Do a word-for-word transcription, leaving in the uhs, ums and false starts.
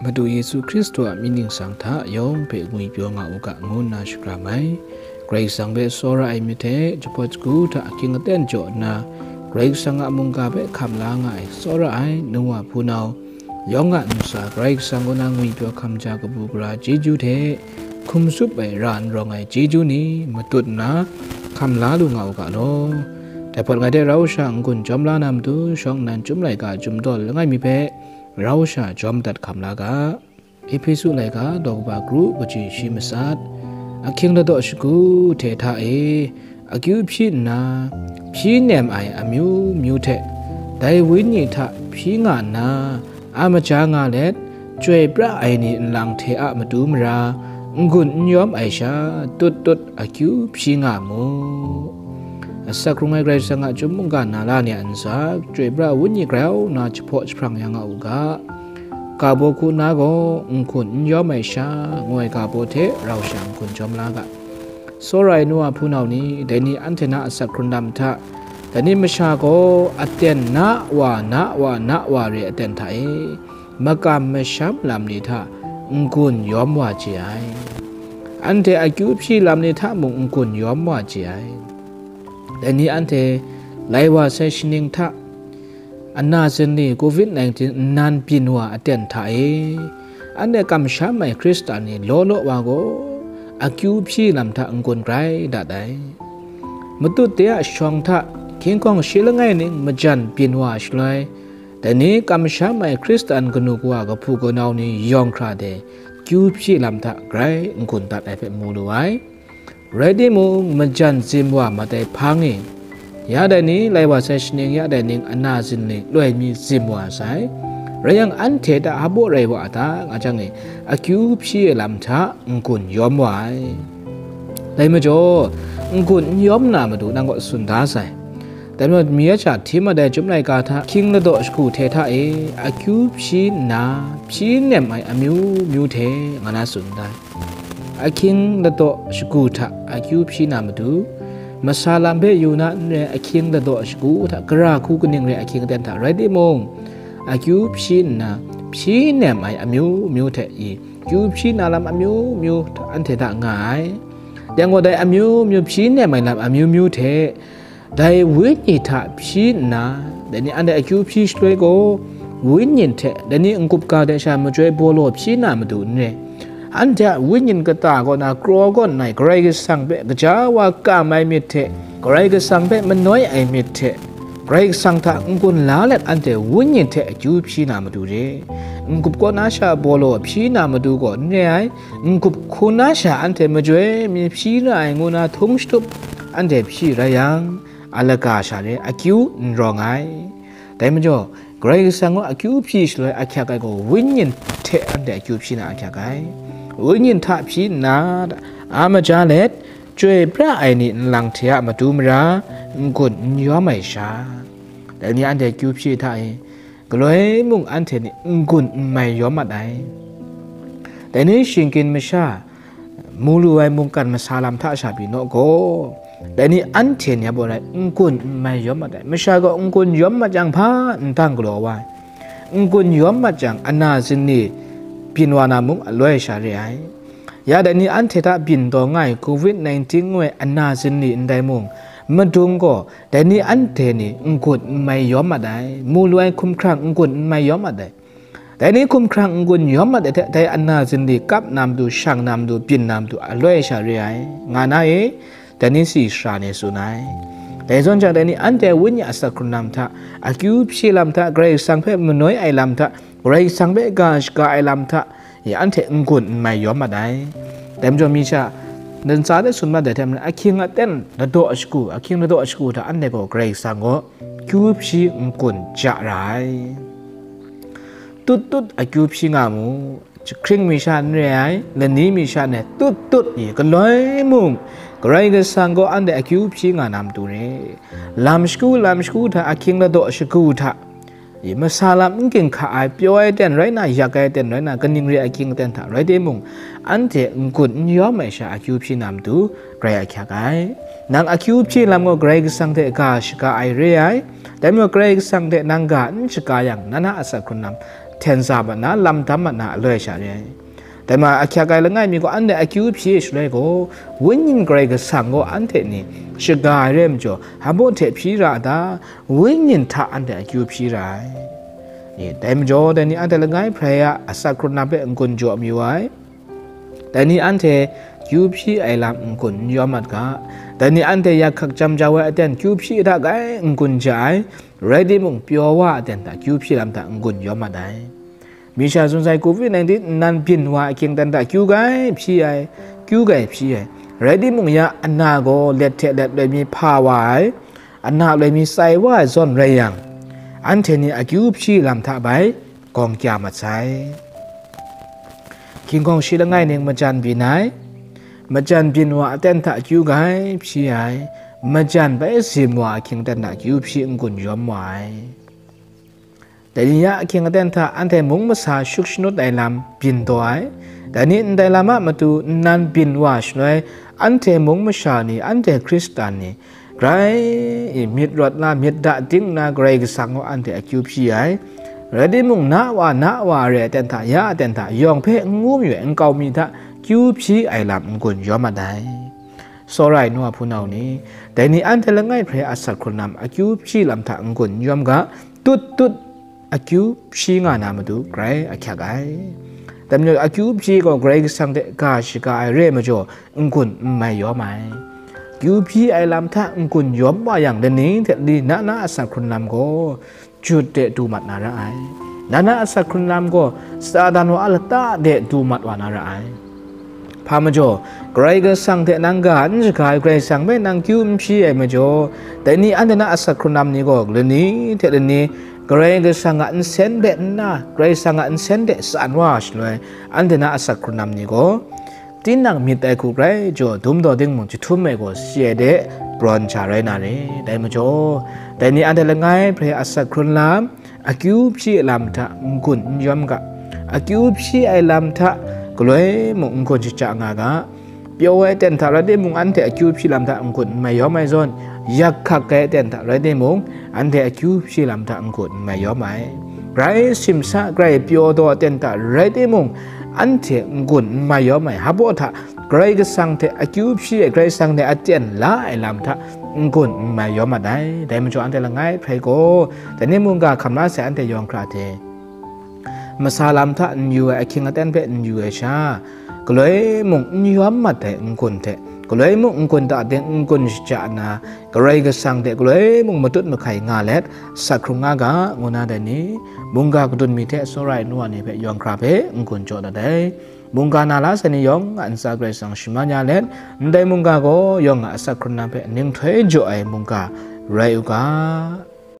Madu Yesu Hkristu a myit ningsang hta yawng hpe ngwipyaw nga u ga, ngu nna shakram ai. Karai Kasang hpe tsawra ai myit hte jahpawt shagu hta ahkying aten jaw nna, Karai Kasang a mungga hpe hkam la nga ai tsawra ai nu wa hpunau yawng a ntsa, Karai Kasang kaw na ngwipyaw hkam ja kabu gara chyeju hte hkum tsup ai ra n rawng ai chyeju ni matut nna hkam la lu nga u ga law. Dai hpawt ngai hte rau sha n-gun jawm la na matu, shawng nnan chyum laika a chyum daw langai mi hpe rau sha jawm dat hkam la ga. Ehpesu laika daw kaba kru kaji shi matsat, ahkying ladaw shagu hte hta e akyu hpyi nna, hpyi nem ai amyu myu hte, dai Wenyi hta hpyi nga nna, a maja nga let, chyoi pra ai ni nlang hte a matu mara n-gun n yawm ai sha, tut tut akyu hpyi nga mu. Asak hkrung ai Karai Kasang a chyum mungga na la ni a ntsa, chyoi pra Wenyi grau nna jahpaw jahprang ya nga u ga. Ga baw hku na gaw n-gun n yawm ai sha, ngu ai ga baw hte rau sha n-gun jawm la ga. Tsawra ai nu a hpunau ni, dai ni anhte na asak hkrun lam hta, dai ni masha gaw aten na wa, na wa, na wa re aten hta e, makam masham lam ni hta n-gun yawm wa chye ai. Anhte akyu hpyi lam ni hta mung n-gun yawm wa chye ai. Dai ni anhte lai wa sai shaning hta, ana zinli covid nineteen nnan byin wa aten hta e, anhte kamsham ai Hkristan ni law law wa gaw akyu hpyi lam hta n-gun grai dat ai. Matut de a shawng hta hkying hkawng shi langai ning majan byin wa shaloi, dai ni kamsham ai Hkristan kanu kawa kahpu kanau ni yawng hkra de kyu hpyi lam hta grai n-gun dat ai hpe mu lu ai. Rai timung, majan zim wa mat ai hpang e, ya dai ni, lai wa sai shaning ya dai ning ana zinli loi mi zim wa sai. Rai yang, anhte hta hpa rai wa a ta, nga jang e, akyu hpyi ai lam hta n-gun yawm wa ai. Dai majaw, n-gun n yawm na matu nang kaw tsun da sai. Dai majaw, mi ya sha hti mat ai Chyum laika hta ahkying ladaw shagu hte hta e akyu hpyi nna, hpyi nem ai amyu myu hte nga na tsun da. Ahkying ladaw shagu hta akyu hpyi na matu, masa lam hpe yu na n rai, ahkying ladaw shagu hta gara hku kaning rai ahkying aten hta rai timung, akyu hpyi nna, hpyi nem ai amyu myu hte i, kyu hpyi na lam amyu myu hta anhte hta nga ai. Yang gaw, dai amyu myu hpyi nem ai lam amyu myu hte, dai Wenyi hta hpyi nna, dai ni anhte akyu hpyi shaloi gaw, Wenyi hte dai ni n-gup ga de sha machyoi baw law hpyi na matu n re. Anhte a Wenyi kata kaw na kraw kawn ai Karai Kasang hpe gaja wa kam ai myit hte, Karai Kasang hpe manoi ai myit hte, Karai Kasang hta n-gun la let anhte Wenyi hte akyu hpyi na matu re. N-gup kaw na sha baw law hpyi na matu gaw n re ai, n-gup hku na sha anhte machyoi mi hpyi ra ai ngu na htung shatup anhte hpyi rai yang, a laga sha re akyu n rawng ai. Dai majaw, Karai Kasang gaw akyu hpyi shaloi ahkyak ai gaw, Wenyi hte anhte akyu hpyi na ahkyak ai. Wenyi hta hpyi nna, a maja let, chyoi pra ai ni nlang hte a matu mara n-gun n yawm ai sha, dai ni anhte akyu hpyi hta e, galoi mung anhte ni n-gun n mai yawm mat ai. Dai ni shinggyim masha, mu lu ai mungkan masa lam hta sha pyi naw gaw, dai ni anhte ni a baw rai n-gun n mai yawm mat ai. Masha gaw n-gun yawm mat yang hpa n dang galaw wa ai. N-gun yawm mat yang ana zinli byin wa na mung aloi sha re ai. Ya dai ni anhte hta byin taw nga ai covid nineteen ngu ai ana zinli ndai mung, madung gaw dai ni anhte ni n-gun n mai yawm mat ai. Mu lu ai hkumhkrang n-gun n mai yawm mat ai. Dai ni hkumhkrang n-gun yawm mat ai hte, dai ana zinli kap na matu, shang na matu, byin na matu aloi sha re ai, nga na e, dai ni si shara ni tsun ai. Dai zawn jang, dai ni anhte Wenyi a asak hkrun lam hta, akyu hpyi lam hta, Karai Kasang hpe manoi ai lam hta, Karai Kasang hpe ga shaga ai lam hta, ya anhte n-gun n mai yawm mat ai. Dai majaw, mi sha ntsa de tsun mat ai hte maren, ahkying aten ladaw shagu, ahkying ladaw shagu hta anhte gaw Karai Kasang gaw kyu hpyi n-gun ja ra ai. Tut tut akyu hpyi nga mu. Jahkring mi sha n re ai, lani mi sha n re, tut tut i galoi mung, Karai Kasang gaw anhte akyu hpyi nga na matu re. Lam shagu, lam shagu hta ahkying ladaw shagu hta, i masa lam n ginhka ai, pyaw ai ten rai na, yak ai ten rai na, kaning re ahkying aten hta rai timung, anhte n-gun n yawm ai sha akyu hpyi na matu, grai ahkyak ai. Nang akyu hpyi lam gaw Karai Kasang hte ga shaga ai re ai. Dai majaw Karai Kasang hte nang ga n shaga yang, na na asak hkrun lam hten sa mat na, lam dam mat na aloi sha re ai. Dai ma ahkyak ai langai mi gaw anhte akyu hpyi ai shaloi gaw, Wenyin Karai Kasang gaw anhte ni shaga ai rai majaw, hpa hte hpyi ra a ta? Wenyin hta anhte akyu hpyi ra ai. Ni, dai majaw, dai ni anhte langai hprai a asak hkrun lam hpe n-gun jaw mayu ai. Dai ni anhte kyu hpyi ai lam n-gun n yawm mat ga. Dai ni anhte yak hkak jam jau ai aten kyu hpyi hta grai n-gun ja ai, rai timung, pyaw wa a aten hta kyu hpyi lam hta n-gun yawm mat ai. Misha zun sai covid nineteen nnan byin wa ahkying aten hta kyu grai hpyi ai, kyu grai hpyi ai, rai timung, ya ana gaw let hte let loi mi hpa wa ai, ana loi mi tsai wa ai zawn rai yang, anhte ni akyu hpyi lam hta bai gawng kya mat sai. Hkying hkawng shi langai ning majan byin ai, majan byin wa aten hta akyu grai hpyi ai, majan bai sim wa ahkying aten hta akyu hpyi n-gun yawm wa ai. Dai ni ya ahkying aten hta anhte mung masa shuk shanut ai lam byin taw ai. Dai ni ndai lam a matu nnan byin wa shaloi, anhte mung masha ni, anhte Hkristan ni, grai myit rawt na, myit da ding na Karai Kasang gaw anhte akyu hpyi ai. Rai timung, na wa, na wa re ai aten hta, ya aten hta, yawng hpe n ngu mayu ai nkau mi hta kyu hpyi ai lam n-gun yawm mat ai. Tsawra ai nu a hpunau ni, dai ni anhte langai hprai a asak hkrun lam akyu hpyi lam hta n-gun n yawm ga, tut tut akyu hpyi nga na matu grai ahkyak ai. Dai majaw, akyu hpyi gaw Karai Kasang hte ga shaga ai re ai majaw, n-gun n mai yawm ai. Kyu hpyi ai lam hta n-gun yawm wa yang, lani hte lani na na a asak hkrun lam gaw jut de du mat na ra ai. Na na a asak hkrun lam gaw Satan wa a lata de du mat wa na ra ai. Hpa majaw, Karai Kasang hte nang ga n shaga ai, Karai Kasang hpe nang kyu n hpyi ai majaw, dai ni anhte na a asak hkrun lam ni gaw lani hte lani Karai Kasang a nsen de nna, Karai Kasang a nsen de san wa shaloi, anhte na a asak hkrun lam ni gaw, tinang myit ai hku grai jaw dum daw ding mung jahtum ai gaw si ai de, brawn sha rai na re. Dai majaw, dai ni anhte langai hprai a asak hkrun lam, akyu hpyi ai lam hta n-gun n yawm ga, akyu hpyi ai lam hta galoi mung n-gun shaja nga ga, pyaw ai aten hta rai timung, anhte akyu hpyi lam hta n-gun n mai yawm ai zawn, yak hkak ai aten hta rai timung, anhte akyu hpyi lam hta n-gun n mai yawm ai. Grai simsa, grai pyaw daw aten hta rai timung, anhte n-gun n mai yawm ai. Hpa hta Karai Kasang hte akyu hpyi ai, Karai Kasang hte aten la ai lam hta n-gun n mai yawm mat ai. Dai majaw, anhte langai hprai gaw, dai ni mungga hkam la sai, anhte yawng hkra hte masa lam hta n yu ai, ahkying aten hpe n yu ai sha, galoi mung n yawm mat ai n-gun hte, galoi mung n-gun ta ding n-gun shaja nna, Karai Kasang hte galoi mung matut mahkai nga let, asak hkrung nga ga, ngu na dai ni, mungga kadun mi hte tsawra ai nu wa ni hpe yawng hkra hpe n-gun jaw dat ai. Mungga na la sai ni yawng a ntsa Karai Kasang shaman ya let, ndai mungga gaw yawng a asak hkrun lam hpe ninghtoi jaw ai mungga rai u ga.